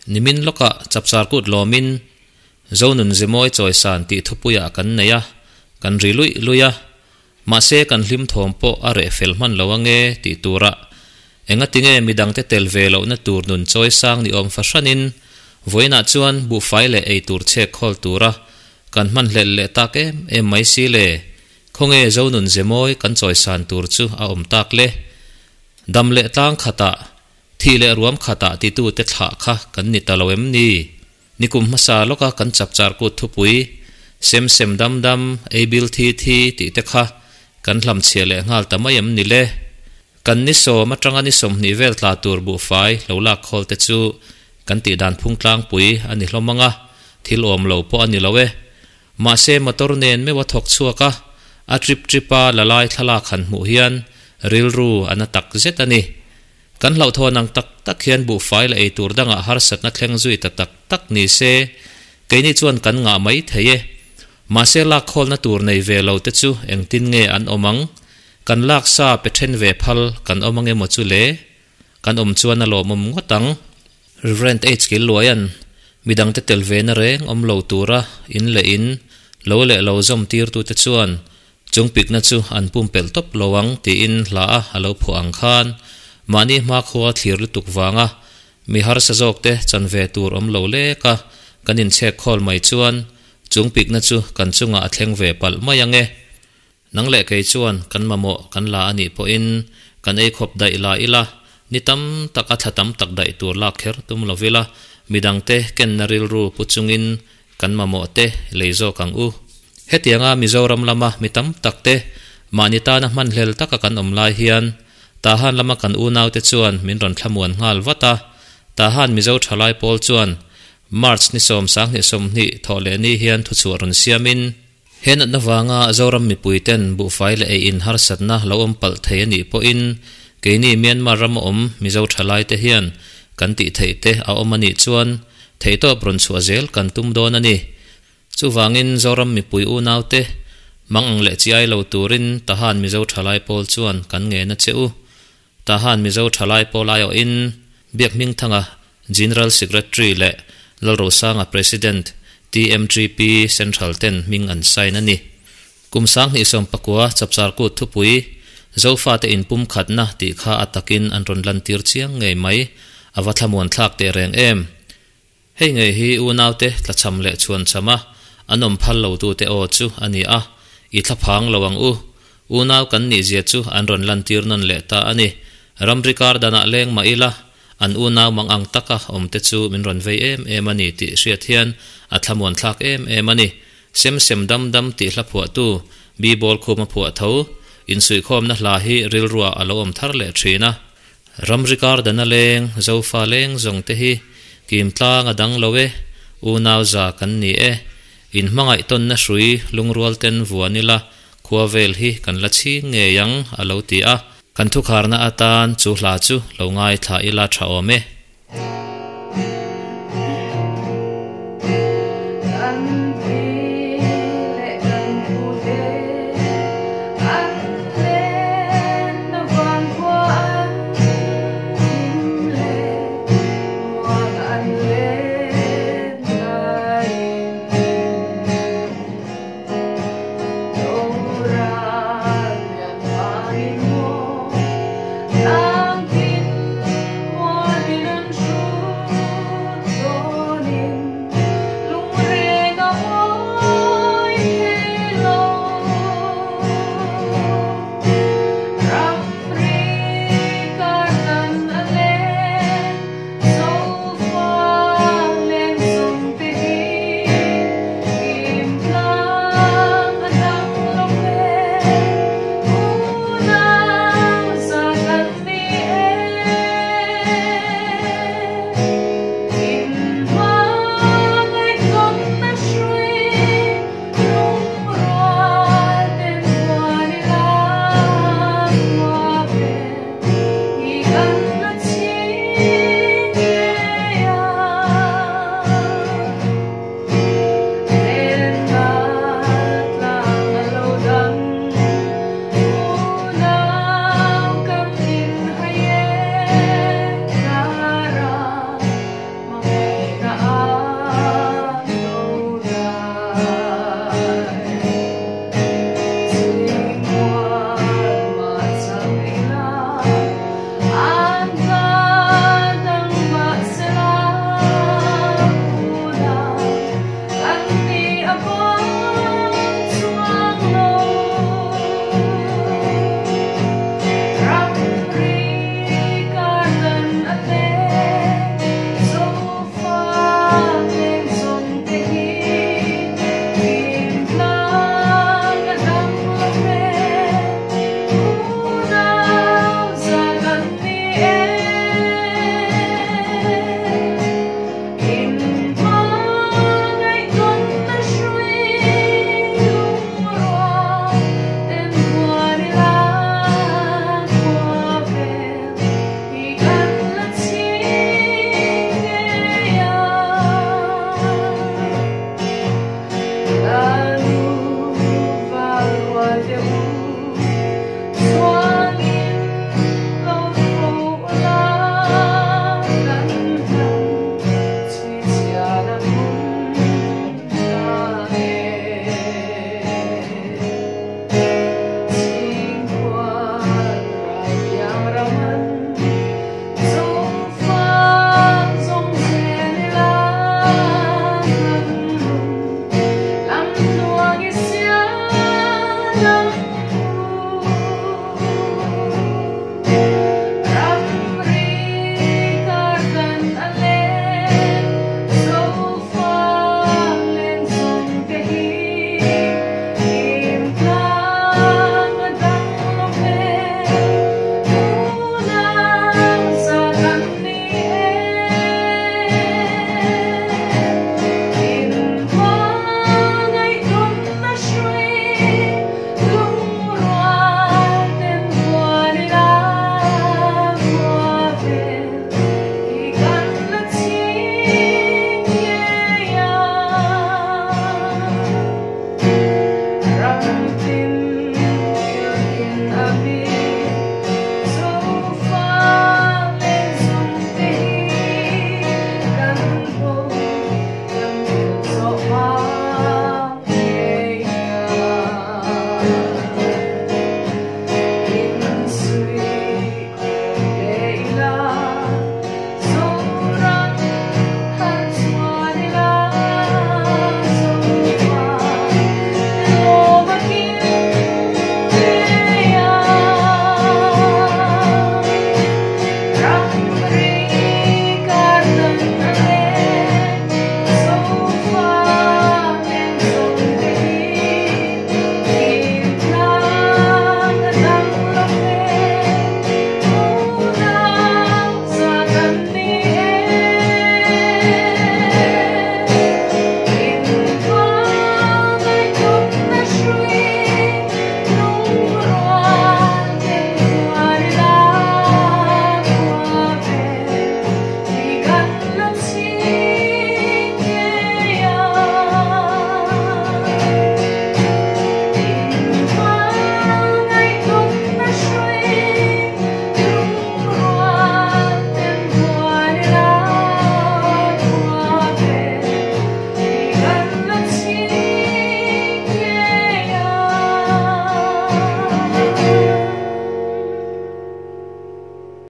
Nimin lawkah chapchar kut lawmin Zonun Zemawi chawisan tih thupuiah kan nei a, kan ri luih luih a. Mahse kan hlim thawm pawh a reh fel hman lo ange tih turah engatinge midangte tel ve lohna tur nun chawisang ni awm fahranin vawiinah chuan buhfai leh eitur chhek khawl tura kan hman hlelh leh tak em em mai si le? Khawnge Zonun Zemawi kan chawisan tur chu a awm tak le? Dam leh tlang khatah, thih leh ruam khatah titute thlah kha kan ni ta lo em ni? Nikum hmasa lawka kan chapchar kut thupui, sem sem dam dam, ei bil thi thi tih te kha kan hlamchhiah leh nghal ta mai em ni le? Kan ni sawm atanga ni 20 vel tla tur buhfai lo lak khawl te chu kan tih dan phung tlangpui a ni hlawm ang a, thil awm lo pawh a ni lo e. Mahse motor nen meuh a thawk chhuak a, a trip trip a la lai thlalak han hmuh hian rilru a na tak zet a ni. Kan hlauhthawn ang tak tak hian buhfai leh eitur dangah harsatna thleng zui ta tak tak ni se, keini chuan kan ngah mai thei e. Mahse lak khawlna tur nei ve lo te chu engtin nge an awm ang? Kan lak sa pe then ve phal kan awm ang emaw chu le? Kan awm chuan a lawmawm ngawt ang. Rev. H. Killuaia'n midangte tel ve na reng awm lo tura in leh in lo leh lo zawm tirtute chuan chung pikna chu an pumpelh tawp lo ang tiin hla a a lo phuah ang khan mahni hmakhua thlir lutuk vanga mi harsa zawkte chan ve tur awm lo lek a kan inchhek khawl mai chuan chung pikna chu kan chungah a thleng ve palh mai ang e. Nang leh kei chuan kan mamawh kan la a nih pawhin kan ei khawp daih la ila, ni tam tak a thla tam tak daih tur lak kher tum lo ila, midangte kenna rilru pu chungin kan mamawh te lei zawk ang u. Hetianga Mizoram lama mi tam tak te mahni tana hmanhlel taka kan awm lai hian Tahan lama kan unaute chuan min rawn thlamuan nghal vat a, Tahan Mizo thalai pawl chuan March ni 10 20 thawh leh ni hian thuchhuah rawn siamin, He natna vanga Zoram mipuiten buhfai leh ei in harsatna lo awm palh thei a nih pawhin keini Myanmar rama awm Mizo thalaite hian kan tih theih te a awm a nih chuan theihtawp rawn chhuah zel kan tum dawn a ni. Chuvangin Zoram mipui unaute mang ang leh chiai lo turin Tahan Mizo thalai pawl chuan kan ngen a che u. Tahan Mizo thalai pawl aiawhin Biak Hmingthanga General Secretary leh Lalrosanga President, TMGP Central ten hming an sign a ni. Kum 2019 Chapchar Kut thupui, Zofate inpumkhatna tih kha a takin an rawn lantir chiang ngei mai, a va thlamuan thlak teh reng em. Hei ngei hi unaute tlachham leh chhuanchham a an awm phal lo tute aw chu a ni a, i thlaphang lo ang u. Unau kan nih zia chu an rawn lantir nawn leh ta a ni. Ramri kar danah leng mah ila, an unau mang ang taka awmte chu min rawn vei em em a ni tih hriat hian a thlamuan thlak em em a ni. Sem sem dam dam tih hla phuahtu Bibol khuma phuah tho, insuihkhawmna hla hi rilruah a lo awm thar leh thin a. Ramri kar dana leng, Zofa leng zawng te hi kim tlang a dang lo e, unau za kan ni e. In hmangaih tawnna hrui lungrual ten vuan ila khua vel hi kan la chhing ngei ang a lo ti a. Kan thukharna atan chu hla chu lo ngaithla ila tha awm e.